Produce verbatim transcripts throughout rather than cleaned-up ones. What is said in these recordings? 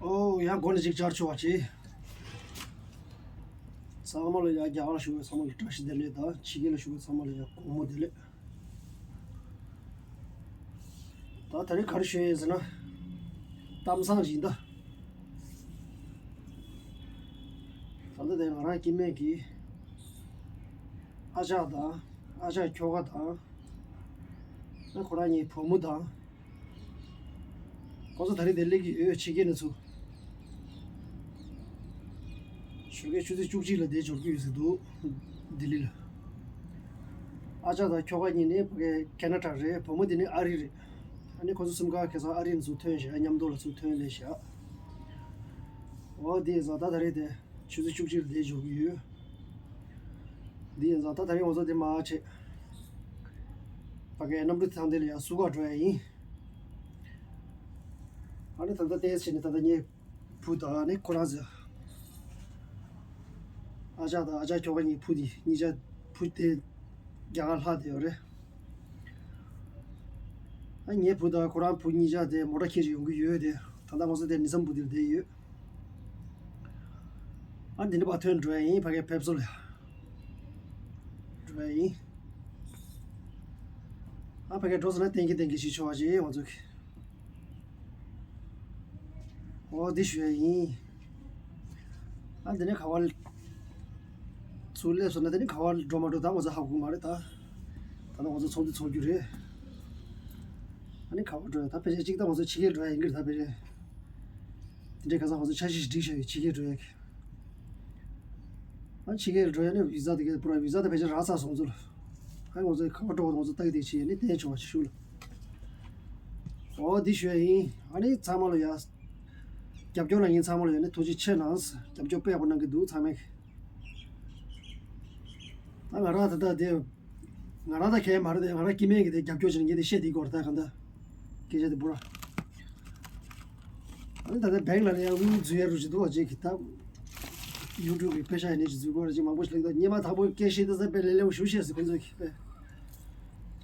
ཨོ་ཡང་སྒོ་ནས་ཅིག་བཅར་ཆོག་པ་བྱེད། ཚང་མ་ལ་ཡང་རྒྱ་གར་བཞུགས་པའི་ཚང་མ་ལ་བཀྲ་ཤིས་བདེ་ལེགས་དང་ཕྱི་རྒྱལ་ལ་བཞུགས་པའི་ཚང་མ་ལ་ཡང་དགོང་མོ་བདེ་ལེགས། ད་ད་རེས་ག་རེ་ཞུ་ཡིན་ཟེར་ན། གཏམ་བཟང་ཞིག་ཡིན་ད། ད་ལྟ་དེ་ང་རང་སྐྱེ་དམན་གྱི་ཨ་ཅག་དང་ཨ་ཅག་ཁྱོ་ག་དང་། ཨ་ཁོ་རང་གཉིས་བུ་མོ་དང་། ཁོ་ཚོ་ད་རེས་དེ་སླེབས་ཀྱི་ཡོད་ཕྱི་རྒྱལ་ནས་ཚུར། ཞོགས་ཀའི་ཆུ་ཚོད་བཅུ་གཅིག་ལ་དེ་འབྱོར་གྱི་ཡོད་ཟེར་འདུག་ལྡི་ལི་ལ། ཨ་ཅག་དང་ཁྱོ་ག་གཉིས་ནི་ཕ་གི་ཁེ་ན་ཌ་རེད། བུ་མོ་དེ་ནི་ཨ་རི་རེད། ཨ་ནི་ཁོ་ཚོ་གསུམ་ཀ་ཁ་སང་ཨ་རི་ནས་ཚུར་ཐོན་བཞག་མཉམ་དུ་ལ་ཚུར་ཐོན་སླེབས་བཞག་འོ་དེ་ཡིན་ཙང་ད་ད་རེས་དེ་ཆུ་ཚོད་བཅུ་གཅིག་ལ་དེ་འབྱོར་གྱི་ཡོད། འདི་ཡིན་ཙང་ད་ད་རེས་ང་ཚོ་དེ་མར་བྱེད། ཕ་གིའི་གནམ་གྲུ་ཐང་དེ་ལ་ཡར་སུ་ག་འགྲོ་ཡ་ཡིན། ཨ་ནི་ད་ལྟ་ཏོག་ཙམ་ནས་ད་ལྟ་ངའི་བུ་དང་ནི་ཁོ་རང་ཚོ། ཨ་ཅག་དང་ཨ་ཅག་ཁྱོ་ག་གཉིས་བུ་དེ་གཉིས་ཆ་བུ་དེ་རྒྱ་གར་ལྷག་བསྡད་ཡོད་རེད། ཨ་ངའི་བུ་དང་ཁོ་རང་བུ་གཉིས་ཆ་དེ་མོ་ཊ་ཁྱེར་ཡོང་གི་ཡོད་དེ། ད་ལྟ་ང་ཚོ་དེ་ནི་སམ་བྷོ་ཊ་ལ་བསྡད་ཡོད། ཨ་འདི་ནས་ཕར་ཐོན་འགྲོ་ཡ་ཡིན། ཕ་གིའི་ཕེབས་བསུ་ལ་འགྲོ་ཡ་ཡིན། ཨ་ཕ་གིར་འགྲོ་ཟེར་ན་ཏན་གྱི་ཏན་གྱི་ཞིག་ཆོག་པ་ཅིག་ང་ཚོ་གི། འོ་འདི་ཞུ་ཡ་ཡིན། ཨ་འདི་ནས་ག་བ་ཚུར་སླེབས་སོང་ན་དེ་ནི་ག་བ་འགྲོ་མ་འགྲོ་ད་ང་ཚོ་ཧ་གོ་གི་མ་རེད་ད། ད་ནི་ང་ཚོ་ཚོགས་འདུ་ཚོགས་རྒྱུ་རེད། ཨ་ནི་ག་བ་འགྲོ་ཡ་ད་ཕལ་ཆེར་གཅིག་ད་ང་ཚོ་ཕྱི་རྒྱལ་འགྲོ་ཡ་ཡིན་གྱི་རེད་ད་ཕལ་ཆེར། དེ་འདྲའི་ཁ་སང་ང་ཚོ་འཆར་གཞི་ཞིག་བསྒྲིགས་བཞག་ཡོད་ཕྱི་རྒྱལ་འགྲོ་ཡ་གི། ཨ་ཕྱི་རྒྱལ་འགྲོ་ཡ་ནི་བི་ཟ་དེ་གའི་པུ་ར་བི་ཟ་དེ་ཕལ་ཆེར་རག་ཚར་སོང་ཚུལ། ཨ་ང་ཚོ་ག་བ་འགྲོ་བ་ང་ཚོ་ལྟ་གི་དེ་ཕྱི་ཡ་ནི་བསྟན་ཆོག་པ་ཞིག་ཞུ་ལ། འོ་འདི་ཞུ་ཡ་ཡིན། ཨ་ནི་ཚང་མ་ལ་ཡ། རྒྱབ་སྐྱོར་གནང་མཁན་ཚང་མ་ལ་ཡ་ནི་ཐུགས་རྗེ་ཆེ་གནང་། རྒྱབ་སྐྱོར་དཔེ་ཡག་པོ་གནང་གི་འདུག་ཚང་མས། ད་ང་རང་ད་ལྟ་དེ། ང་རང་ད་གས་མ་རེད་དེ་ང་རང་སྐྱེ་དམན་གྱི་དེ་རྒྱབ་སྐྱོར་བྱེད་མཁན་དེ་བཤད་དེ་གོ་ར་ད་གང་ལྟར། སྐད་ཆ་དེ་འབུར། ཨ་ནི་ད་ལྟ་བེང་ལ་ནས་ཡང་དངུལ་འཛུལ་ཡ་རུ་ཅིག་འདུག་བ་ཅིག་གི་ད། ཡུ་ཊུབ་གི་པེ་ཤ་ཡ་ནས་ཅིག་འཛུལ་གོ་ར་ཅིག་མང་པོ་ཞིག་ལེགས་འདུག་སྙེ་མ་ཐག་པོ་སྐད་བཤད་དེ་ས་པེ་ལེ་ལེ་བ་ཞུ་བཤད་ཟེར་ཁོང་ཚོས་གི་པེ།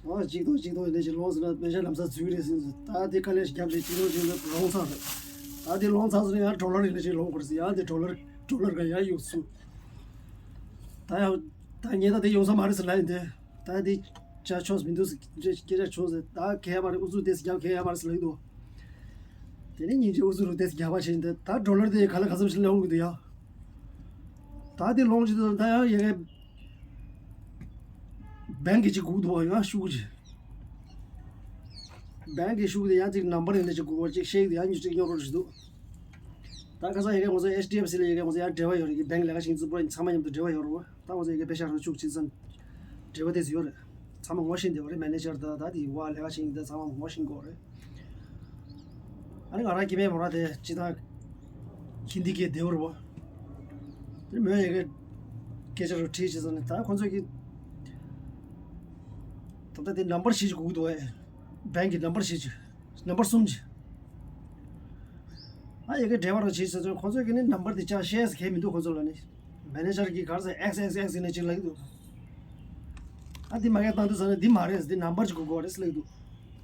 ཨ་གཅིག་ཏོ་གཅིག་ཏོ་ཡ་ནས་ཅིག་ལོངས་ཟེར་ན་པེ་ཤ་ལམ་སང་འཛུལ་གི་རེད་ཟེར་ད་དེ་དཀའ་ལས་ཞིག་རྒྱབ་ལས་གཅིག་ཏོ་གཅིག་ཏོ་ལོངས་ཚར་རེད། ད་དེ་ལོངས་ཚར་ཟེར་ན་ཡང་ཌོ་ལར་ཡ་ནས་ཅིག་ལོངས་དགོས་རེད་ཟེར་ཡང་དེ་ཌོ་ལར་ཌོ་ལར་ག་ཡང་ཡོད་སུ། ད་ཡང་ད་ངས་ད་དེ་ཡོང་ས་མ་རེད་ཟེར་ལབ་ཡིན་དེ། ད་འདི་བྱ་ཆོག་མི་འདུག་ཟེར་སྐད་ཆ་བྱུང་ཟེར་ད་གས་མ་རེད། ཨུ་ཚུགས་ཏེས་རྒྱབ་གས་མ་རེད་ཟེར་ལབ་ཀྱི་འདུག་དེ་ནས་ཉིན་གཅིག་ཨུ་ཚུགས་རུ་ཏེས་རྒྱབ་པ་བྱས་ནས་ད་ཌོ་ལར་དེ་ག་ལ་ག་ཚོད་ཞིག་ལོངས་གི་འདུག་ཡ། ད་དེ་ལོངས་ཀྱི་འདུག་ད་ཡང་ཡ་གའི་བེང་གི་ཅིག་སྒུག་འདུག་བ་ཡང་ཤུགས་ཀྱི། བེང་གི་ཤུགས་དེ་ཡང་ཅིག་ནམ་བར་ཡིན་ན་ཅིག་སྒུག་བ་ཅིག་ཤེས་ཀྱི་ཡང་ཉིན་གཅིག་སྙོར་རོགས་ཞིག་འདུག་ད་ཁ་སང་ཡ་གའི་ང་ཚོ་ཨེཆ་ཌི་ཨེཕ་སི་ལ་ཡ་གའི་ང་ཚོ་ཡང་འབྲེལ་བ་ཡོད་རེད་གི་བེང་ལས་ཀ་བྱེད་མཁན་ཚོ་པུ་ར་ཚང་མ་མཉམ་དུ་འབྲེལ་བ་ཡོད་རེད་བ། ད་ང་ཚོ་ཡ་གའི་པེ་ཤ་རང་བཅུག་བྱེད་ཙང་འབྲེལ་བ་དེ་ཚོ་ཡོད་རེད། ཚང་མ་ངོ་ཤེས་བསྡད་པ་རེད། མེ་ནེ་ཇར་དང་ད་དེ་བ་ལས་ཀ་བྱེད་མཁན་དེ་ཚང་མ་ངོ་ཤེས་དགོས་རེད། ཨ་ནི་ང་རང་སྐྱེ་དམན་མོ་རང་དེ་སྤྱི་བཏང་ཧིན་དི་སྐད་བདེ་བོ་རེད་བ། དེ་མོས་ཡ་གའི་སྐད་ཆ་རུ་ཁྲིད་བྱེད་ཙང་ནི་ད་ཁོང་ཚོ་གི་ད་ལྟ་དེ་ནམ་བར་བཞི་ཅིག་སྒུག་འདུག་བས། བེང་གི་ནམ་བར་བཞི་ཅིག་ནམ་བར་གསུམ་ཅིག་ཨ་ཡ་གའི་འབྲེལ་བ་རང་བྱེད་ཟེར་ཙང་ཁོང་ཚོས་ཀྱི་ནི་ནམ་བར་དེ་ཅང་བཤད་ས་གལ་མི་འདུག་ཁོང་ཚོ་ལ་ནི། མེ་ནེ་ཇར་གྱིས་ག་རེ་ཟེར་ཨེགས་ཨེགས་ཨེགས་ནས་ཅིག་ལབ་ཀྱི་འདུག་ཨ་འདི་མ་གས་བཏང་དུས་ཙ་ན་འདི་མ་རེད་འདི་ནམ་བར་ཅིག་དགོས་དགོས་རེད་ཟེར་ལབ་ཀྱི་འདུག་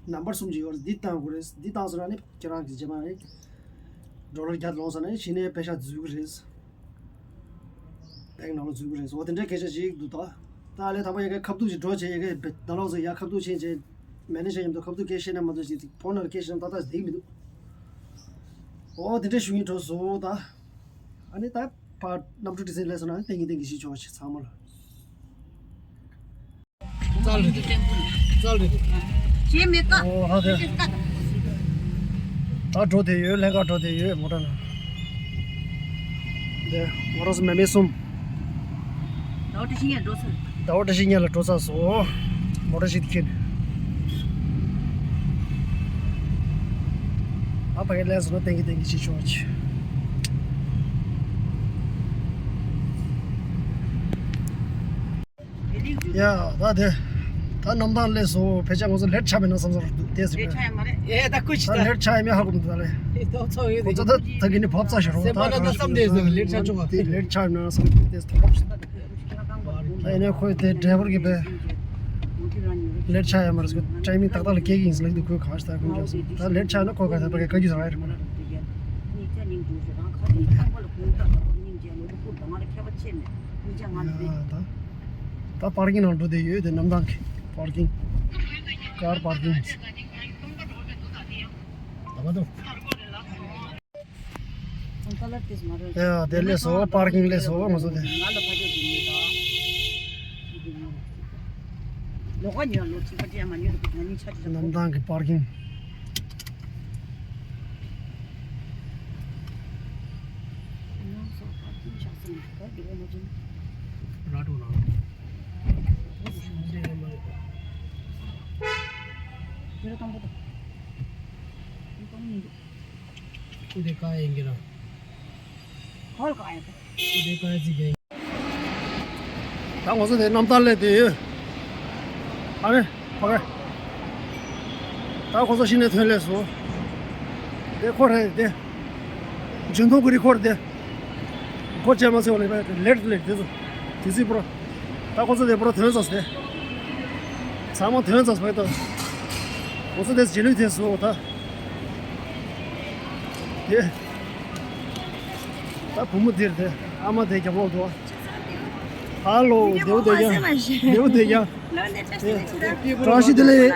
ནམ་བར་གསུམ་ཅིག་ཡོད་རེད། འདི་བཏང་དགོས་རེད། འདི་བཏང་སོང་ན་ནི་ཁྱེད་རང་གི་རྗེས་མ་ནི་ཌོ་ལར་བརྒྱ་ལོངས་སོང་ན་ནི་གཞི་ནས་པེ་ཤ་འཛུལ་གྱི་རེད། བེང་ནང་ལ་འཛུལ་གྱི་རེད་ཟེར་བ་དེ་འདྲའི་སྐད་ཆ་ཅིག་འདུག་ད་ད་ལས་དང་པོ་ཡ་གའི་ཁ་ཐུག་ཅིག་འགྲོ་བྱས་ཡ་གའི་ད་ལོག་ཟེར་ཡ་ཁ་ཐུག་ཕྱིན་བྱས་མེ་ནེ་ཇར་མཉམ་དུ་ཁ་ཐུག་སྐད་བཤད་ན་མ་གཏོགས་ཅིག་ཕོན་ནང་ལ་སྐད་བཤད་ན་ཏག་ཏག་བསྡད་ཀྱི་མི་འདུག་འོ་དེ་འདྲ་ཞུ་སྙིང་བྲོ་སོང་ད། ཨ་ནི་ད་ཕར་གནམ་གྲུ་ཏི་སེ་སླེབས་སོང་ན་ཏན་གྱི་ཏན་གྱི་ཤི་ཆོག་ཆེ་ཚང་མ་ལ། ཙལ་རེད། ཙལ་རེད། ཞེས་མེད་ཀ་ཨོ་ཧ་དེ། ད་འགྲོ་དེ་ཡོད་ལྷན་ཁག་འགྲོ་དེ་ཡོད་མོ་ཊ་ན། དེ་མོ་ཊ་སུ་མེ་མེ་གསུམ། ཟླ་བ་བཀྲ་ཤིས་ཉིན་འགྲོ་ཚར། ཟླ་བ་བཀྲ་ཤིས་ཉིན་ལ་འགྲོ་ཚར་སོང་། མོ་ཊ་ཞིག་ཁྱེར། ཨ་ཕ་གི་ལས་སུ་ན་ཏན་གྱི་ཏན་གྱི་ཤི་ཆོག་ཆེ། ཡ་ད་དེ། ད་གནམ་ཐང་སླེབས་སོང་། ཕལ་ཆེར་ང་ཚོ་ལེ་ཊི་ཆགས་མེད་ན་བསམ་བསམ་རེད་འདུག་ལེ་ཊི་ཆགས་ཡོད་མ་རེད། ཨེ་ད་སྐུ་མཁྱེན་ད་ལེ་ཊི་ཆགས་ཡོད་མེད་ཧ་གོ་མི་འདུག་ད་ལེ། ཨེ་ཐོབ་ཚོགས་ཡོད་ཁོ་ཚོ་ད་ད་གི་ནི་བབ་ཚ་ཞིག་རོ། སེམས་པ་ན་ད་བསམ་བསྡད་ཟེར་ལེ་ཊི་ཆགས་ཆོག་ག་དེ་ལེ་ཊི་ཆགས་ཡོད་མེད་ན་བསམ་བསྡད་ཐོབ་ཐོབ་ཞིག་ད་ཡིན་ནའི་ཁོས་དེ་ཌ་རའི་བར་གི་པས་ལེ་ཊི་ཆགས་ཡོད་མ་རེད་ཟེར་ཊའི་མིང་ཏག་ཏག་ལ་སྐྱེལ་གི་ཡིན་ཟེར་ལབ་ཀྱི་འདུག་ཁོས་གང་ཞིག་ད་ཁོས་ཀྱང་ཟེར་ད་ལེ་ཊི་ཆགས་ན་ཁོ་ག་ཚོད་པ་གི་བཀའ་རྒྱུ་ཟེར་བ་རེད་མ་རེད། སྙིང་རྗེ་ཞུ་རང་ཁ་ཅིག་ཁང་པ་ལ་གུང་ཐག་སྙིང་རྗེ་ལོ་ལོ་ཁུར་དང་ང་ལ་ཁྱད་པར་ཆེ་མེད། གཉིས་ཆ་ང་ལ་རེད། ད་ད་པར་ཀིང་ནང་འགྲོ་བསྡད་ཡོད་དེ། གནམ་ཐང་གི་པར་ཀིང་། ཀར་པར་ཀིང་། ད་མ་འདུག་ཨང་ཀ་ལ་ཏིས་མ་རེད། ཡ་དེ་ལས་སོ་པར་ཀིང་ལས་སོ་ང་ཚོ་དེ། ང་ལ་ཕ་ཆོས་ཀྱི་མི་ད། ལོ་ག་ཉོ་ལོ་གཅིག་པ་དེ་ཡང་མ་ཉོ་རུ་ང་གཉིས་ཆ་ཅི་གནམ་ཐང་གི་པར་ཀིང་། ར་ཏོ་ལ། ཁུ་དེ་ཀ་ཡིན་གྱི་ར། ཧོལ་ཀ་ཡིན། ཁུ་དེ་ཀ་ཡིན་གྱི། ད་ང་ཚོ་དེ་གནམ་ཐང་སླེབས་དེ་ཡོད། ཨ་རེ། ཕ་གི། ད་ཁོ་ཚོ་ཤི་ནས་ཐོན་སླེབས་སོང་། དེ་ཁོ་རེད་དེ། འཇོན་ཐང་གི་རི་ཁོ་རེད་དེ། ཁོ་ཅེ་མ་ཚེ་བ་ལེ་པ་ལེད་ལེད་དེ་ཚོ། དེ་ཚོའི་པོ་ར། ད་ཁོ་ཚོ་དེ་པོ་ར་ཐོན་ཚར་སོང་དེ། ཚང་མ་ཐོན་ཚར་སོང་ད། ཁོ་ཚོ་དེ་རྗེས་ལུས་དེ་སོང་ད། དེ། ད་བུ་མོ་དེར་དེ་ཨ་མ་དེ་རྒྱབ་ལོག་འདུག་ཧ་ལོ། བདེ་པོ་བསྡད་ཀྱང་། བདེ་པོ་བསྡད་ཀྱང་། བཀྲ་ཤིས་བདེ་ལེགས།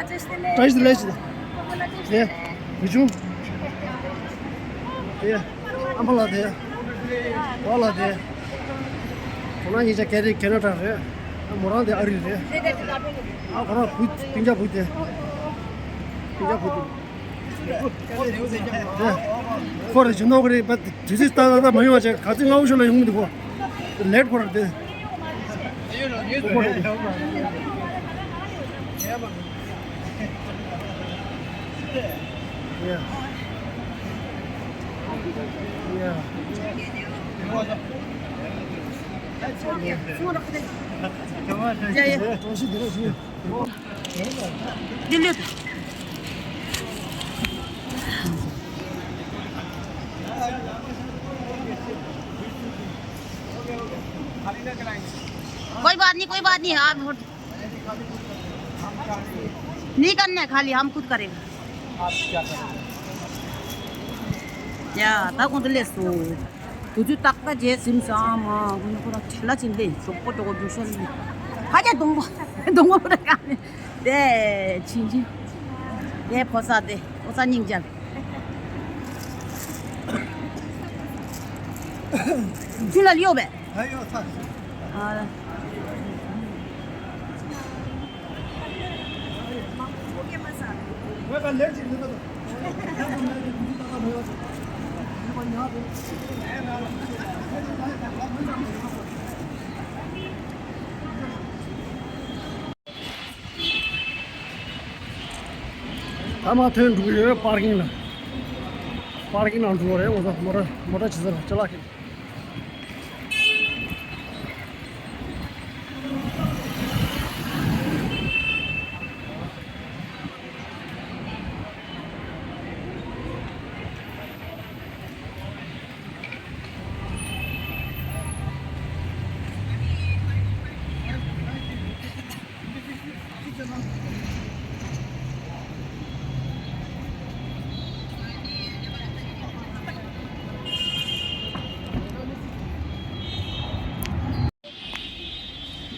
བཀྲ་ཤིས་བདེ་ལེགས་ཞེས་དང་། དེ་བུ་ཆུང་། དེ་ཨ་མ་ལགས་དེ། བ་ལགས་དེ། ཁོ་རང་གཉིས་ཆ་ཀེ་རི་ཁེ་ན་ཌ་རེད། མོ་རང་དེ་ཨ་རི་རེད། ཨ་ཁོ་རང་བུ་སྤུན་ཀྱག་བུ་དེ། སྤུན་ཀྱག་བུ་དེ། ཁོ་རེ་བཞིན་ནོ་གི་རེད་པ། དུས་ཚོད་ཏག་ཏག་ཏག་མ་ཡོང་བ་བྱས། ག་ཚོད་སྔ་པོ་ཞིག་ལ་ཡོང་གི་འདུག་གོ། ལེད་ཁོ་ར་དེ། ཁོ་ར་དེ། ཡ། ཡ། ཡ་ཡ། བཀྲ་ཤིས་བདེ་ལེགས་ཞུ། दिल्ली। कोई बात नहीं, कोई बात नहीं, आप नहीं करना है, खाली हम खुद करेंगे। या, ད་ཁོང་ཚོ་སླེབས་སོང་། དུས་ཚོད་ཏག་ཏག་རྗེས་ཟིན་སོང་། ཨ་མ་ཁོང་ཚོ་ཁོ་རང་ཁྲེ་ལ་ཕྱིན་ཏེ་ཞོགས་པ་ཇོ་བོ་རྒྱུག་ཤར་ལ། ཧ་ཅང་གདོང་པ་གདོང་པ་པོ་ར་ག་ནས་དེ་ཕྱིན་ཕྱིན། དེ་ཕོ་གསར་དེ་ཕོ་གསར་སྙིང་རྗེ། ཁྱོད་ལ་ཡོད་པས། ཨ། ད་མ་ཐོན་འགྲོ་གི་ཡོད། པར་ཀིང་ལ། པར་ཀིང་ནང་འགྲོ་རེད། ང་ཚོ་མོ་ཊ་མོ་ཊ་ཇི་ལྟར་ཅ་ལག་གི།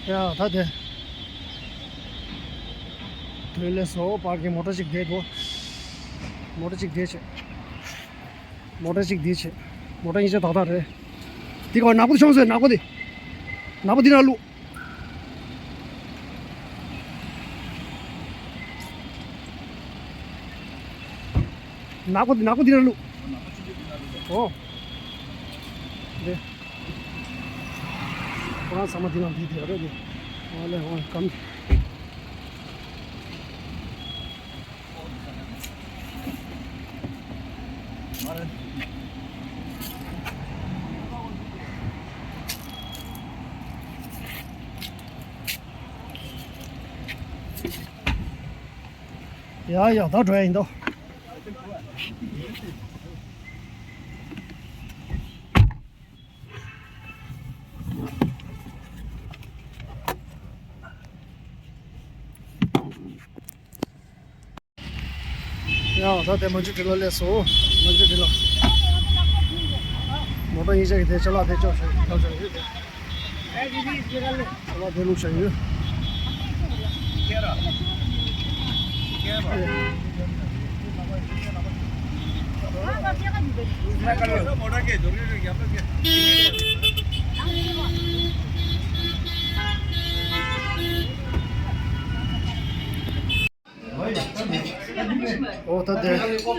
ཡ་ད་དེ། དོན་ལས་སོ་པར་ཀིང་མོ་ཊ་ཞིག་བསྡད་འདུག་མོ་ཊ་ཞིག་བསྡད་བྱས། མོ་ཊ་ཞིག་འདི་བྱས། མོ་ཊ་གཉིས་ཆ་ཏག་ཏག་རེད། འདི་ག་ནག་པོ་མཆོངས་སོང་། ནག་པོ་འདི། ནག་པོ་འདི་ན་བླུགས། ནག་པོ་འདི་ནག་པོ་འདི་ན་བླུགས། ཨོ། རེད། ཁོ་རང་ཚང་མ་འདི་ནང་འདི་དེ་རེད་འདི། ཨོ་ལེ་ཨོ་གམ། ཡ་ཡ་ད་འགྲོ་ཡ་ཡིན་ད། ཡང་ད་དེ་མ་འཇུ་དེ་ལ་སླེབས་སོང་། མ་འཇུ་དེ་ལ། ང་ད་ཡིན་ཤག་གི་དེ་ཅ་ལག་དེ་ཅོག་ཤག་ཅོག་ཤག་ཡོད་དེ། ཅ་ལག་དེ་བླུགས་ཤག་ཡོད། ཨོ་ད་དེ། ཁོ་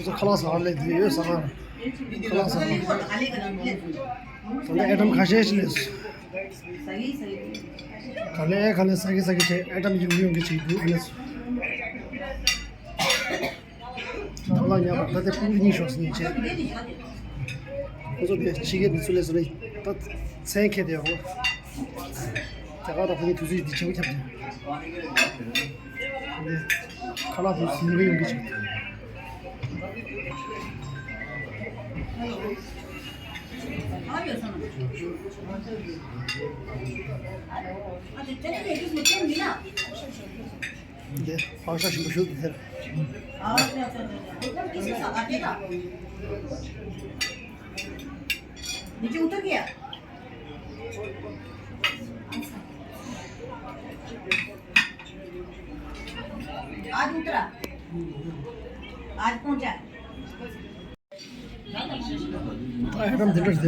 ཚོ་ཁ་ལག་ཟ་བར་སླེབས་དུས་ཡོད་ཟ་ཁང་། ཁ་ལག་ཟ་ཁང་། ད་ལྟ་ཨེ་ཊམ་ཁ་ཤས་ཤིག་སླེབས་སོང་། ག་ལེ་ག་ལེ་ཟ་གི་ཟ་གི་བྱས་ཨེ་ཊམ་ཡོང་གི་ཡོང་གི་བྱེད་རྒྱུ་ཨ་ལེ་སོང་། ཁ་ལག་ཉར་བར་ད་ལྟ་ཕྲུ་གུ་གཉིས་ཤོག་ཟིན་བྱས། ཁོ་ཚོ་དེ་ཕྱི་རྒྱལ་དུ་ཚུར་སླེབས་སོང་ནས་ད་མཚན་ཁེལ་དེ་ཧོ། རྒྱ་གར་དང་ཕ་གི་དུས་ཚོད་འདི་བྱེད་པོ་ཁྱབ་ཀྱང་། ཁ་ལག་དུ་ཟིན་གི་ཡོང་གི་བྱེད། འདི་ཕག་ཤ་ཞིམ་པོ་ཞིག་འདུག་དེར། आज उतरा, आज पहुंचा। ཨ་ཧེ་རམ་དེ་འདྲ་རེད།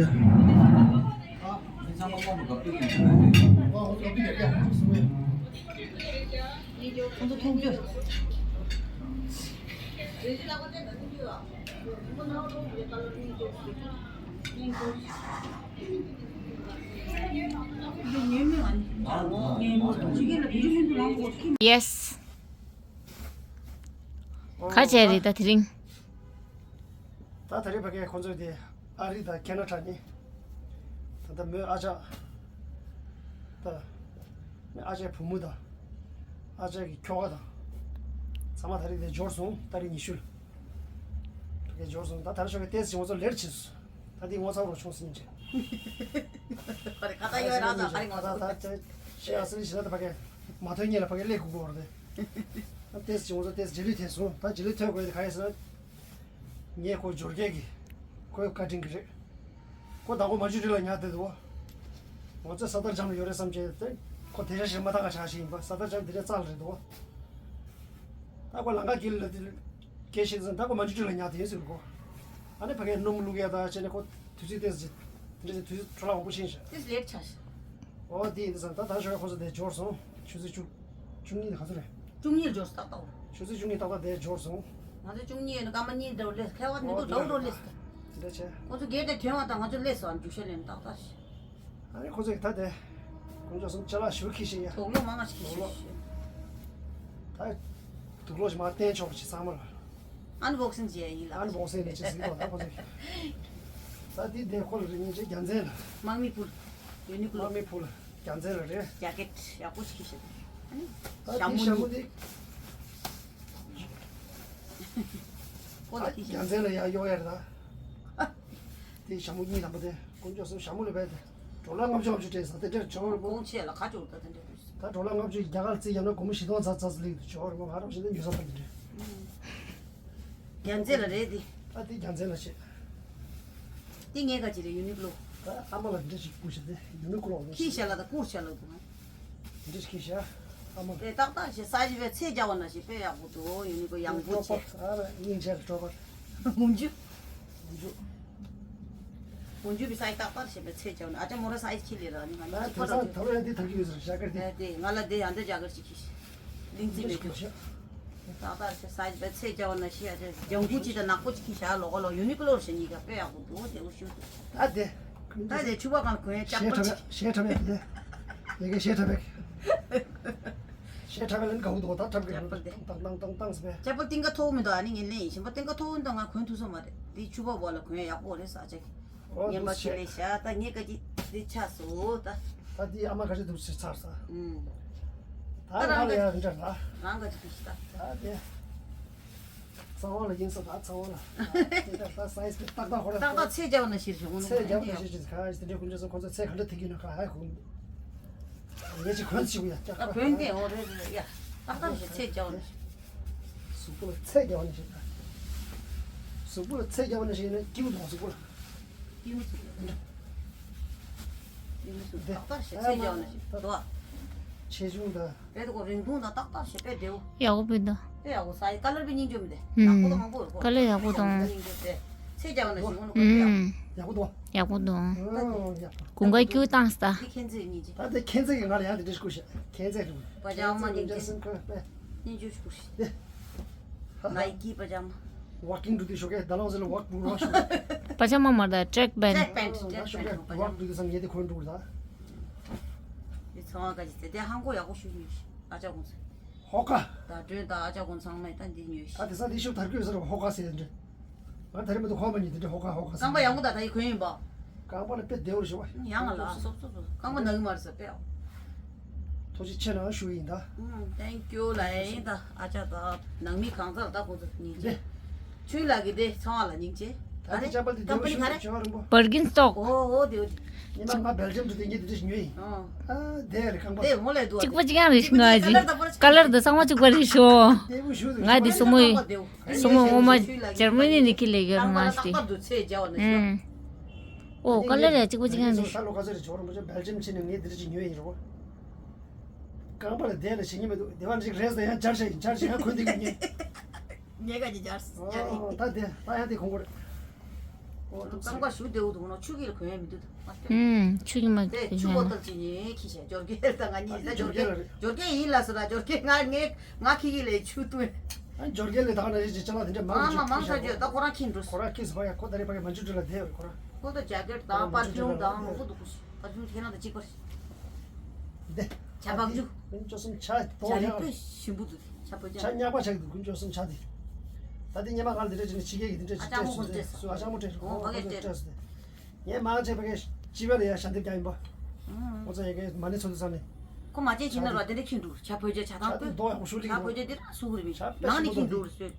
ཁོང་ཚོ་མཐོང་རྒྱུ། Yes. ག་བྱས་རེད་ད་དེ་རིང་། ད་ད་རེས་ཕ་གིའི་ཁོང་ཚོས་དེ་ཨ་རི་དང་ཁེ་ན་ཌ་ནས་ད་ལྟ་མོའི་ཨ་ཅག་ད་ཨ་ཅག་བུ་མོ་དང་ཨ་ཅག་གི་ཁྱོ་ག་དང་ཚང་མ་ད་རེས་དེ་འབྱོར་སོང་། ཏ་རིག་ཉི་ཤུ་ལ་ཕ་གི་འབྱོར་སོང་། ད་ད་རེས་ཞོགས་ཀས་ཏོག་ཙམ་ང་ཚོ་ལེ་ཊི་བྱས་སོང་། ད་དེ་ངོ་ཚ་བོ་བྱུང་ཟིན་ཅིང་། ཁ་ད་ཡོད་ར་ད་ཨ་རི་ང་ཚོ་ད་ད་ཅེ་ཨ་སི་ལི་ཞེ་ད་ད་ཕ་གི་མ་ཐོན་སྔོན་ལ་ཕ་གི་སླེབས་དགོས་ཀྱི་ཡོད་རེད། ད་ཏོག་ཙམ་ང་ཚོ་ཏོག་ཙམ་རྗེས་ལུས་ཐེབས་སོང་། ད་རྗེས་ལུས་ཐེབས་དགོས་དེ་ག་རེ་ཟེར་ན། ངས་ཁོ་འབྱོར་སྐྱེས་ཀྱི་ཁོའི་བཀའ་དྲིན་གྱིས་རེད། ཁོ་དང་པོ་མ་ཇུ་རི་ལ་ཉར་བསྡད་འདུག་ང་ཚོས་ས་ཐར་ཇམ་ལ་ཡོད་རེད་བསམ་བྱས་ཏེ་ཁོ་དེ་འདྲ་ཞིག་མ་ཐག་ག་ཆགས་ཤིག་ཡིན་པ། ས་ཐར་ཇམ་དེ་འདྲ་རྩ་ལ་རེད་འདུག་ད་ཁོ་ལམ་ཁ་དཀྱིལ་ལ་དེ་སྐད་ཆ་དེ་ད་ཁོ་མ་ཇུ་རི་ལ་ཉར་བསྡད་ཡོད་ཟེར་གི་ཁོ། ཨ་ནི་ཕ་གིའི་སྣུམ་བླུག་ཡ་ད་བྱས་ནས་ཁོ་དུས་ཚོད་ཏོག་ཙམ་དེ་འདྲ་ཞིག་དུས་ཚོད་འཕྲོ་བརླག་མང་པོ་ཕྱིན་ཤག་ཏོག་ཙམ་ལེ་ཊི་ཆགས་ཤག་འོ་དེ་ཡིན་དུས་ཙང་ད་ད་ཞོགས་ཁོ་ཚོ་དེ་འབྱོར་སོང་། ཆུ་ཚོད་བཅུ། བཅུ་གཉིས་ལ་ག་ཚོད་རེད། བཅུ་གཉིས་ལ་འབྱོར་སོང་ཏག་ཏག་ཆུ་ཚོད་བཅུ་གཉིས་ཏག་ཏག་དེ་འབྱོར་སོང་། ང་ཚོ་བཅུ་གཉིས་ཡོད་ན་སྐར་མ་གཉིས་འདྲ་བོ་སླེབས། ཁ་བ་མི་འདུག་འདྲ་བོ་འདྲ་བོ་སླེབས། དེ་འདྲ་བྱས། ཁོ་ཚོ་སྒེར་དེ་ཐོན་བ་དང་ང་ཚོ་སླེབས་སོང་། རྒྱུག་ཤར་ལེན་ཏག་ཏག་ཞིག་ཨ་ནི་ཁོ་ཚོས་ད་དེ་དཀོན་མཆོག་གསུམ་ཅ་ལག་ཞུ་ཁྱི་ཤེས་ཡ། དུག་ལོག་མང་ང་ཞིག་ཁྱི་ཤེས། ད་དུག་ལོག་ཞིག་མར་བསྟན་ཆོག་ཞིག་ཚང་མ་ལ། ཨན་བོག་སིང་བྱས་ཡིན་ལ། ཨན་བོག་སིང་ནས་ཅི་ཟིག་ལ་ད་ཁོ་ཚོས། ད་དེ་དེ་ཁོ་ལ་རེ་ཉིན་ཅིག་རྒྱལ་མཚན་ལ། དམག་མི་ཕུལ། ཡུ་ནི་ཀུ་ལོ། དམག་མི་ཕུལ། རྒྱལ་མཚན་ལ་རེད། ཇེ་ཀེཊ་ཡག་པོ་ཞིག་ཤེས། ཨ་ནི། ད་ཞྭ་དེ་མོ་ཞྭ་མོ་གཉིས། དེ། ཁོ་ལ་ཨ་ཁྱི་ཤེས། རྒྱལ་མཚན་ལ་ཡར་གཡོག་ཡ་རེད་ད། དེ་ཞྭ་མོ་གཉིས་དང་པོ་དེ་དཀོན་མཆོག་གསུམ་ཞྭ་མོ་ལ་བས་ཏེ་ཌོ་ལར་ལྔ་བཅུ་ལྔ་བཅུ་སྤྲད་ས་དེ་འདྲར་ཇོ་བོར་པོ། ཁོང་ཆེ་ལ་ཁ་ཅུག་ད་དེ་འདྲ་དུས། ད་ཌོ་ལར་ལྔ་བཅུ་རྒྱ་གར་རྩིས་བརྒྱབ་ན་སྒོར་མོ་བཞི་སྟོང་ཙམ་ཙམ་སླེབས་འདུག་ཇོ་བོར་པོ་ང་རང་བཞིན་དུ་ཉོ་ས་ད་དེ་འདྲ། རྒྱལ་མཚན་ལ་རེད་དེ། ད་དེ་རྒྱལ་མཚན་ལ་བྱེད། དེ་ངས་ག་ཅི་རེད་ཡུ་ནི་ཀུ་ལོ། ད་ཨ་མ་ལ་འདྲ་ཞིག་བསྐུར་བྱས་ཏེ་ཡུ་ནི་ཀུ་ལོ་ལ་ཁྱི་ཤ་ལ་ད་བསྐུར་བྱ་ལ་འདུག་འདྲ་ཞིག་ཁྱི་ཤ་ཨ་མ་ལ། དེ་ཏག་ཏག་ཞིག་ས་ཞིག་པའི་ཚེ་རྒྱ་བ་ན་ཞིག་དཔེ་ཡག་པོ་འདུག་ཡུ་ནི་ཀུ་ཡང་པོ་ཆེ། ཨ་ལ་སྙིང་རྗེ་ལ་སྤྲོ་པར། འུ་ཅུ། འུ་ཅུ། འུ་ཅུ་བི་སའི་ཏག་ཏག་ཞེས་པའི་ཚེ་ཆའོ་ནི་ཨ་ཅག་མོ་ར་སའི་ཁྱི་ལས་ར་ནི་ང་ནི་ཨ་ཅི་དེ་ཁོ་ལ་སང་ད་ལོ་ཡང་འདི་ཐག་གི་ཡོད་ཟེར་ཞག་གར་འདི། ཨ་དེ་ང་ལ་དེ་ཡང་འདི་རྒྱ་གར་ཞིག་གིས་གླིང་རྩེ་མེད་འདུག་ཏག་ཏག་ཞེས་སའི་པའི་ཚེ་ཆའོ་ན་ཞེས་ཨ་ཅག་ལྗང་གུ་ཅི་དང་ནག་པོ་ཅིག་གིས་ཞག་ལོ་ག་ལོ་ཡུ་ནི་ཀུ་ལོར་ཞེས་གཉིས་ཀ་དཔེ་ཡག་པོ་འདུག་དེ་འུ་ཤུ་འདུག་ད་དེ། ད་དེ་ཕྱུ་པ་གང་གོན་ཞེས་ཁྲབ་ཡག་ཞེས་ཁྲབ་ཡག་དེ། ཡ་གི་ཞེས་ཁྲབ་ཡག་ཞེས་ཁྲབ་ཡག་ལན་ག་བུ་འདུག་ད་ཁྲབ་གི་ཅག་པོ་དེ། ཏང་ཏང་ཏང་ཏང་ཟེར་བས། ཅག་པོ་ཏིང་ཀ་ཐོག་མི་འདུག་ཨ་ནི་ངས་ལེན་ཡིན་ཞིམ་པོ་ཏིང་ཀ་ཐོག་མི་འདུག་ང་གོན་ཐུབ་སོང་མ་རེད། དེ་ཕྱུ་པ་བོ་ལ་གོན་ཡག་པོ་རེད་ས་ཅག་གི། ཨོ་ངན་པ་འདུག་ཁྱེད་ལས་ཤ་ད་ངས་ག་ཅི་དེ་ཆགས་སོ་ད། ད་དེ་ཨ་མ་ག་ཅི་འདུག་ཟེར་ཚར་ས། ཨུམ། ད་ད་རང་ང་ལ་ཡ་རི་འདྲ་ལ། རང་ག་ཅི་དུ་ཤི་ད། ད་དེ། གཙང་བ་ལ་ཡིན་ས་ད་གཙང་བ་ལ། དེ་འདྲ་ད་སའི་སི་ཏག་ཏག་ཧོ་ར། ཏག་ཏག་ཚེ་རྒྱ་བ་ན་ཤིར་བྱུང་ངོ་ཚེ་རྒྱ་བ་ན་ཤིར་ཅིག་ག་དེ་འདྲའི་ཀུན་ཅོ་སོང་ཁོ་ཚོ་ཚེ་ག་འདྲ་ཐིག་གི་ན་ག་ཧ་གོ། ངས་ཅིག་གོན་ཅིག་ཡ་ཀྱ། ཨ་གོན་ཏེ་འོ་རེད་རེད་ཡ། ཏག་ཏག་ཞིག་ཚེ་རྒྱ་བ་ན་ཤིར། གཟུགས་པོ་ལ་ཚེ་རྒྱ་བ་ན་ཤིར་ད། གཟུགས་པོ་ལ་ཚེ་རྒྱ་བ་ན་ཤིར་ན་སྐྱིད་པོ་འདུག་གཟུགས་པོ་ལ། ཡིན་མི་སྲིད། ཡིན་མི་སྲིད། ཏག་ཏག་ཞིག་ཚད་འཇལ་ནས་ཞིག་འདུག་ཨ། ཆེ་ཆུང་དང་། དཔེ་འདུག་གོ་རིང་ཐུང་དང་ཏག་ཏག་ཞིག་དཔེ་བདེའུ། ཡག་པོ་དཔེ་འདུག་དཔེ་ཡག་པོ་ས་ཡི་ཀ་ལར་པའི་སྙིང་རྗེ་མི་དེ། ནག་པོ་དང་མང་པོ་ཡོད་གོ་ཀ་ལར་ཡག་པོ་འདུག་སྙིང་རྗེ་དེ། ཚད་འཇལ་ནས་ཞིག་འོ་ན་ཀོ་དཔེ་ཡག་པོ། ཡག་པོ་འདུག་ཨ་ཡག་པོ་འདུག་ཨ་ཡག་པོ། དགུན་ཁའི་སྐྱུག་བཏང་ས། འདི་ཁྱེད་ཚོས་སྙིང་རྗེ། ད་དེ་ཁྱེད་ཚོས་ཀྱི་ང་ལ་ཡང་དེ་འདྲ་ཞིག་བསྐུར་ཤག་ཁྱེད་ཚོས་རེད། པ་ཇ་མ་སྙིང་རྗེ། སྙིང་རྗེ་ཞིག་བསྐུར་ཤག་དེ། ནའི་ཀི་པ་ཇ་མ། ཝོག་ཀིང་འགྲོ་དུས་ཞོགས་ཀས་ཟླ་ལོག་ཟེར་ལ་ཝོག་འགྲོ་རོགས་ཞུ། པ་ཇ་མ་མ་རེད་ད་ཊྲེག་པེན། ཊྲེག་པེན་ཊྲེག་པེན། ཝོག་འགྲོ་དུས་སང་ངས་དེ་གོན་འགྲོ་གི་ད། འདི་ཚང་མ་ག་ཅི་ཟེར་དེ་ཧང་གོ་ཡག་པོ་ཞུ་ཞུ་ཞུ། ཨ་ཅག་གོང་ས། ཧོ་ཀ་ད་སྒྲོན་ད་ཨ་ཅག་གོང་ཚང་མས་ད་འདི་ཉོས་ཤག་ད་དེ་སང་དེ་ཤུབ་དར་གོས་ཟེར་ཧོ་ཀ་ཟེར་འདྲ། ང་ད་རེས་མ་གཏོགས་ཧོ་མ་ཉིད་དེ་འདྲ་ཧོ་ཀ་ཧོ་ཀ་ཟེར། རྐང་པ་ཡག་པོ་ད་ད་ཡི་གོན་ཡིན་པ། རྐང་པ་ལ་དཔེ་བདེ་བོར་ཞུ་བ། ཡང་ལ་སོབ་སོབ་སོབ་རྐང་པ་ནག་མ་རེད་ཟེར་དཔེ། ཐུགས་རྗེ་ཆེ་གནང་ཞུ་ཡིན་ད། ཨུམ། Thank you ལ་ཡིན་ད། ཨ་ཅག་ད་ནང་མི་གང་ཚར་ད་ཁོང་ཚོ་སྙིང་རྗེ། ཆུའི་ལག་གི་དེ་ཚང་བ་ལ་སྙིང་རྗེ། ད་ཨ་དེ་རེ་ཅམ་པ་དེ་ཀམ་པ་ནི་ག་རེ། བར་གིན་སི་ཊོག་ཨོ་ཨོ་དེ་ཨོ་དེ། ཉི་མ་ང་སྦེལ་ཇམ་དུ་དེ་ཉིད་དེ་འདྲ་ཞིག་ཉོས་ཡིན། ཨོ། ཨ་དེ་རེད་རྐང་པ། དེ་ངོ་ལས་འདུག་ཨ། གཅིག་པ་གཅིག་རྐྱང་རེད་ཤག་ང་ཅིག་ཀ་ལར་དང་ཚང་མ་གཅིག་པ་རེད་ཤག་ང་དེ་སོ་མོ་ཡིན། སོ་མོ་ངོ་མ་འཇར་མ་ནི་ནས་ཁྱེར་ལས་ཡོད་རེད་ང་ཞིག་ཨུམ། ཨོ་ཀ་ལར་ཡ་གཅིག་པ་གཅིག་རྐྱང་རེད་ཤག་ལོ་ག་ཚོད་རེད་ཇོ་རིན་པོ་ཆེ་སྦེལ་ཇམ་ཕྱིན་ནས་ངས་དེ་འདྲ་ཅིག་ཉོས་ཡིན་རེད་པ། རྐང་པ་ལ་བསྡད་ལ་བྱེད་ཉེན་མི་འདུག་སྡེ་བ་ཅིག་རེས་དང་ཡང་སྦྱར་བྱས་ཡིན་སྦྱར་བྱས་ཡང་གོན་འདི་གི་ཉེ། ཉེ་ག་ཅིག་སྦྱར་སྦྱར་ཡིན། ཨོ་ད་དེ་ད་ཡང་དེ་གོང་གོ་རེད། ཨོ་ཐུགས་རྐང་པ་ཞུ་བདེ་བོ་འདུག་ནོ་ཆུ་གི་ལ་གོན་ཡ་མི་འདུག་ད་ཨུམ་ཆུ་གི་མ་དེ་གོན་ཆུ་ཡ་བོ་ཏལ་ཅིག་ཉེ་ཁྱི་བྱས་འབྱོར་གེ་ད་ང་གཉིས་ད་འབྱོར་གེ་འབྱོར་གེ་ཡིན་ལ་སོ་ད་འབྱོར་གེ་ང་ངས་ང་ཁྱི་གི་ལས་ཆུ་བཏུང་། ཨ་འབྱོར་གེ་ལས་ད་ང་ན་རེ་ཅིག་ཅ་ལག་དེ་འདྲ་མང་མང་མང་ས་ཆུ་ད་ཁོ་རང་ཁྱི་འགྲོ་ཁོ་རང་ཁྱི་སུ་བ་ཡ་ཁོ་ད་རེ་ཕ་གི་མ་ཆུ་འགྲོ་ལ་བསྡད་ཡོད་ཁོ་རང་ཁོ་ད་ཇེ་ཀེ་ཊི་དང་པར་ཕིའུམ་དང་མང་པོ་འདུག་གོ་ཤི། ད་ཆུང་ཁྱེད་རང་དང་གཅིག་པ་རེད། འདི། ཇ་བག་ཇུ། ཀུན་སྤྱོད་གསུམ་ཇ་དོ་ཇ་རིགས་ཡག་དཔེ་ཞིམ་པོ་འདུག་ཇ་ཕོ་ཇ། ཇ་མྱགས་པ་ཆགས་འདུག་ཀུན་སྤྱོད་གསུམ་ཇ་འདི། ད་འདི་ཉི་མ་གང་འདི་འདྲ་བྱས་ནས་ཕྱི་རྒྱལ་གྱི་འདི་འདྲ་ཅིག་ཨ་ཅག་མོ་སྤྲད་སོང་ཟེར་སུ་ཨ་ཅག་མོ་སྤྲད་སོང་ཨོ་ཕ་གིར་སྤྲད་སོང་། ངས་མང་ཆེ་ཕ་གིར་སྤྱི་པའི་ལ་ཡ་ཞལ་འདེབས་རྒྱག་ཡིན་པ། ཁོ་ཚོ་ཡ་གིར་མ་ཎི་ཚོགས་འདུ་ཚང་ནས། ཁོ་མ་བྱས་ཕྱིན་ན་ར་དེ་འདྲ་ཁྱི་འདུག་ཇ་ཕོ་ཇ་ཇ་ཐང་ཇ་འདི་དཔེ། མདོག་ཡག་པོ་ཞུ་ལི་ཇ་ཕོ་ཇ་འདི་ར་སུ་གི་རེད་མི། ཇ་དཔེ་ཞིམ་པོ་འདུག་ཇ་དཔེ་ཞིམ་པོ་འདུག་ནང་ནས་ཁྱི་འདུག་རེད་སོས།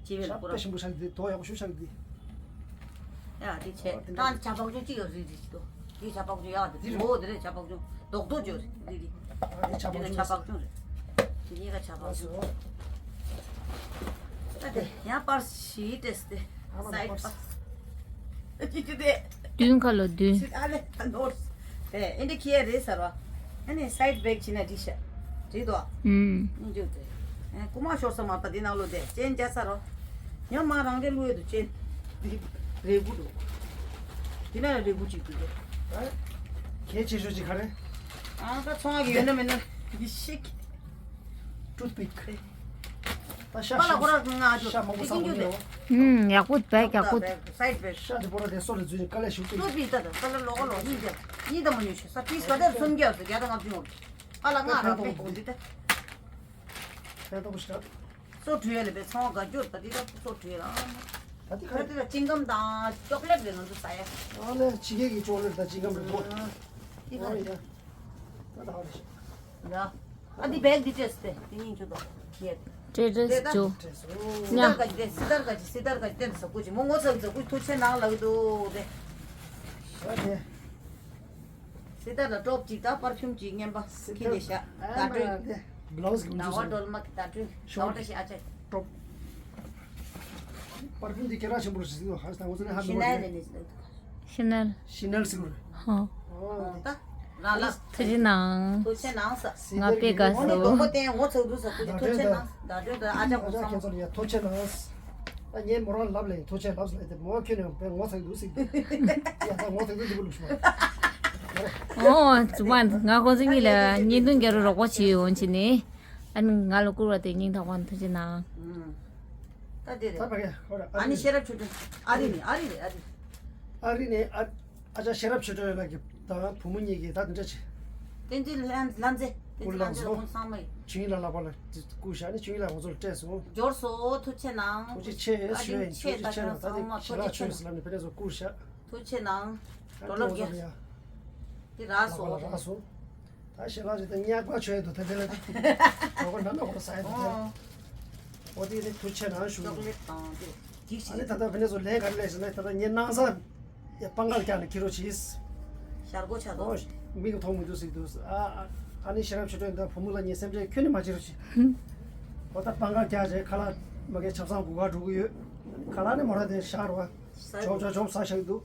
སྤྱི་པའི་ལ་ཁོ་ར། ཇ་དཔེ་ཞིམ་པོ་ཆགས་འདི་དཔེ་ཡག་པོ་ཞུ་ཆགས་འདི། ཡ་དེ་བྱས། ཨོ་དེ་ད་འདྲ། ཇ་བག་ཇུ་གཅིག་ཡོད་རེད་རེད་ཅི་ཏོ། དེ་ཇ་བག་ཇུ་ཡག་དེ་འདི་རེད། ཨོ་དེ་རེད་ཇ་བག་ཇུ་རྡོག་རྡོག་ཅོ་རེད་འདི་རེད། ཨ་དེ་ཇ་བག་ཇུ་རེད། དེ་གཉིས་ཀ་ཇ་བག་ཇུ། ཨ་དེ་ཡང་པར་ཞིག་སྤྲད་སྟེ། ཨ་མ་ན་སའིཌ་པར། པར། ཅི་ཅི་དེ། བདུན་ཁ་ལོ་བདུན། ཨ་ལེ་ད་ནོར། དེ་ཨེ་འདྲ་ཁྱི་ཡ་རེད་ཟེར་བ། ཨ་ནི་སའིཌ་བེག་བྱིན་ན་འགྲིག་ཤག་འགྲིག་འདུག་ཨ། ཨུམ། སྙིང་རྗེ་དེ། ཨ་རྐུ་མ་ཤོར་ས་མ་ད་འདི་ནང་ལོ་དེ་ཅན་རྒྱ་ས་རོ། ཡང་མ་རང་གི་ལུས་དུ་ཅན། འདི་རེ་སྒུག་འདུག་འདི་ན་རེ་སྒུག་ཅིག་འདུག་དེ། གལ་ཆེ་ཤོས་ཅིག་ག་རེ། ཨ་ཁ་ཚོང་གི་ཡོད་ན་མེད་ན་འདི་ཤིག་ཊུ་ཐ་པིག་ད་ཤ་པ་ལ་ཁོ་ར་ང་ཨ་ཅོ་ཤ་མང་པོ་ཏི་ཅིང་ཅུ་དེ། ཨུམ་ཡག་པོ་བས་ཡག་པོ། སའིཌ་བེག་ཤ་དེ་པོ་ར་དེ་སོ་ལ་འཛུལ་ནས་དཀའ་ལས་ཞུགས་ཏེ། ལོ་པི་ད་ད་ཀ་ལ་ལོ་ཀ་ལོ་གཉིས་དེ་གཉིས་ད་མ་ཉོ་ཤི་ས་པིས་ཀ་དེ་སུམ་བརྒྱ་སུ་བརྒྱ་དང་ལྔ་བཅུ་ཡོང་། ཨ་ལ་ང་རང་པེ་གོང་འདི་ད། ཕན་ཐོགས་ཤག་སོ་བྲུས་ཡ་ལ་པེ་ཚོང་ག་འགྱུར་ད་འདི་ད་སོ་བྲུས་ཡ་ལ། ད་འདི་ཁ་ད་འདི་ད་ཅིང་གམ་དང་ཅོག་ལེཊ་རེད་ང་ཚོ་ཟ་ཡ། ཨ་ལས་ཕྱི་རྒྱལ་གྱི་ཅོག་ལེཊ་དང་ཅིང་གམ་རེད་འདུག་འདི་ཨ་ཁ་ཡ། ད་ད་རེད་ཤག་ཡ། ཨ་འདི་བེག་འདི་སྤྲད་སྟེ་འདི་སྙིང་རྗེ་དོ། ཡེ། ཏྲེ་ཏྲེ་ཅོ། སི་ཏར་ག་ཅི་སི་ཏར་ག་ཅི་སི་ཏར་ག་ཅི་བསྟན་ཟ་ཀུ་ཅི་མོ་ངོ་ཚ་ཟ་ཀུ་ཐུགས་ཆེ་གནང་ལགས་འདུག་དེ། ཤ་དེ། སི་ཏར་ལ་ཀྲོབ་ཅིག་དང་པར་ཕིའུམ་ཅིག་རྔན་པ་ཁྱི་ལས་ཤ་ད་སྤྲོད། བླའུ་ཟིག་ཟླ་བ་སྒྲོལ་མ་གི་ད་སྤྲོད་ཟླ་བ་བཀྲ་ཤིས་ཨ་ཅག་ཀྲོབ། པར་ཕིའུམ་འདི་སྐད་གྲགས་ཆེན་པོ་རེད་ཟེར་གྱི་འདུག་ཧ་ཧ་ད་ངོ་ཚ་ནས་ཧ་མི་གོ་ཤི་ནལ་ལས་ནས་ཟེར་འདུག་ཤི་ནལ། ཤི་ནལ་ཟེར་གྱི་རེད། ཧོ། ཨོ་ད་རང་ལ་ཐུགས་རྗེ་གནང་། ཐུགས་རྗེ་གནང་ས། ང་དཔེ་དགའ་འོ་ནི་སོང་། སྡོང་པོ་བསྟན་ངོ་ཚ་འདུག་ས་ཁུ་ཅི་ཐུགས་རྗེ་གནང་། ད་དྲོད་ད་ཨ་ཅག་ཁོ་ཚང་མ། ཐུགས་རྗེ་གནང་། ད་ངས་མོ་རང་ལབ་ལས་ཐུགས་རྗེ་ལབ་ཟེར་ལབ་དེ་མོ་ཁྱོད་ནས་དཔེ་ངོ་ཚ་འདུག་ཟེར་གྱི་འདུག་ཡ་ད་ངོ་ཚ་འདུག་འདི་པོ་ལུགས་སུ་མ། ཨོ་ཙི་མ་ང་ཁོ་ཚོ་གཉིས་ལ་བརྙན་ཐུང་རྒྱག་རོགས་པ་བྱེད་ཡོང་བྱས་ནས། ཨ་ནི་ང་ལ་བསྐུར་བ་དེ་སྙིང་ཐག་པ་ནས་ཐུགས་རྗེ་གནང་། ད་དེ་རེད། ད་ཕ་གི་ཧོ་ར་ཨ་ནི་ཤེས་རབ་ཆོས་སྒྲོན། ཨ་རི་ནི་ཨ་རི་རེད་ཨ་རི། ཨ་རི་ནི་ཨ་ཨ་ཅག་ཤེས་རབ་ཆོས་སྒྲོན་ལགས་ཀྱི་ད་བུ་མོ་གཉིས་ཀྱི་ད་དེ་འདྲ་བྱས། བསྟན་འཛིན་ལྷ་ལྷ་མཛེས། བསྟན་འཛིན་ལྷ་མཛེས་ལ་ཁོང་ཚང་མ་ཡིན། ཆོས་དབྱིངས་ལགས་ལག་པ་ལ་བསྐུར་བཞག་ནི་ཆོས་དབྱིངས་ལགས་ང་ཚོ་ལ་སྤྲད་སོང་། འབྱོར་སོ་ཐུགས་རྗེ་གནང་། ཐུགས་རྗེ་ཆེ་ཞུ་ཡ་ཡིན། ཐུགས་རྗེ་ཆེ་ད་ཐུགས་རྗེ་ཆེ་ན་ད་ནི་ཤེས་རབ་ཆོས་ལབ་ནི་ཕ་གི་ཚོ་བསྐུར་བཞག་ཐུགས་རྗེ་གནང་། ད་ཁོང་ཚོ་ལ་ཡ་དེ་རག་སོ། ལག་པ་ལ་རག་སོང་། ད་ཞལ་ལག་ཅིག་ད་ཉག་པ་མཆོད་འདུག་ད་དེ་ལ་གྲོད་ཁོག་ནམ་ན་ཁོ་ཟ་ཡ་འདུག་དེ་ལ། ཨོ་དེ་ནི་ཐུགས་རྗེ་ཆེ་གནང་ཞུ། ཅོག་ལེ་ཊི་དང་དེ་ཅིག་ཞིག་ཨ་ནི་ད་ལྟ་ཕ་གི་ཚོ་ལས་ག་རེ་ལས་ཟེར་ན་ད་ལྟ་ངའི་སྣང་ས་ཡ་པང་ཁར་བཀྱགས་ནས་ཁྱེར་རོགས་གྱིས། ཞར་སྒོ་ཆགས་འདུག་ཨོ་མིག་གིས་མཐོང་མི་འདུག་ཟེར་གྱི་འདུག་ཨ་ཨ་ཨ་ནི་ཤེས་རབ་ཆོས་སྒྲོན་དང་བུ་མོ་ལ་ངས་སེམས་ཁྲལ་ཁྱོན་ནས་མ་བྱེད་རོགས་གྱིས། ཨོ་ད་པང་ཁར་བཀྱགས་བྱས་ཁ་ལག་མ་གི་ཆབ་གསང་སྒུག་ག་འགྲོ་གི་ཡོད། ཁ་ལག་ནི་མོ་ར་དེ་ཤར་བ། ཇོབ་ཇོབ་ཇོབ་ཟ་བཞག་གི་འདུག་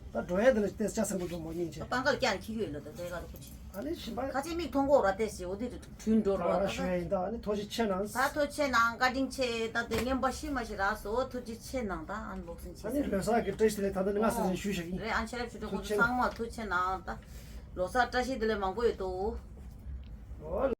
ད་འགྲོ་ཡ་དེ་ལ་ཏེ་ཆ་ཚང་པོ་འགྲོ་མོ་སྙིང་རྗེ། པང་ཁ་ལ་བཀྱག་ནས་འཁྱེར་གྱི་ཡོད་ལ་ད་དེ་ག་རུ་ཁུ་ཆེ། ཨ་ནི་ཤིན་པ། ཁ་ཆེ་མིག་མཐོང་གོ་ར་ཏེ་ཞེ་འོ་དེ་དུ་དྲུན་འགྲོ་ད་རོ་ད་ར་ཤོད་ཡ་ཡིན་ད། ཨ་ནི་ཐུགས་རྗེ་ཆེ་གནང་། ད་ཐུགས་རྗེ་ཆེ་གནང་། བཀའ་དྲིན་ཆེ། ད་དེ་ངན་པ་ཤི་མ་ཤི་རག་སོ་ཐུགས་རྗེ་ཆེ་གནང་། ད་ཨ་ནི་ལོག་སེང་ཆེ་ཨ་ནི་ཟེར་ལོ་གསར་གྱི་བཀྲ་ཤིས་བདེ་ལེགས་ད་ལྟ་ནི་ང་སེང་ཟིན་ཞུས་བཞག་ཡིན། རེད། ཨ་ཆ་རབས་ཆུ་ཕྲུག་ཁོ་ཚོ་ཚང་མ་ཐུགས་རྗེ་ཆེ་གནང་། ད་ལོ་གསར་བཀྲ་ཤིས་བདེ་ལེགས་མང་པོ་ཡོད་དོ། ཨོ།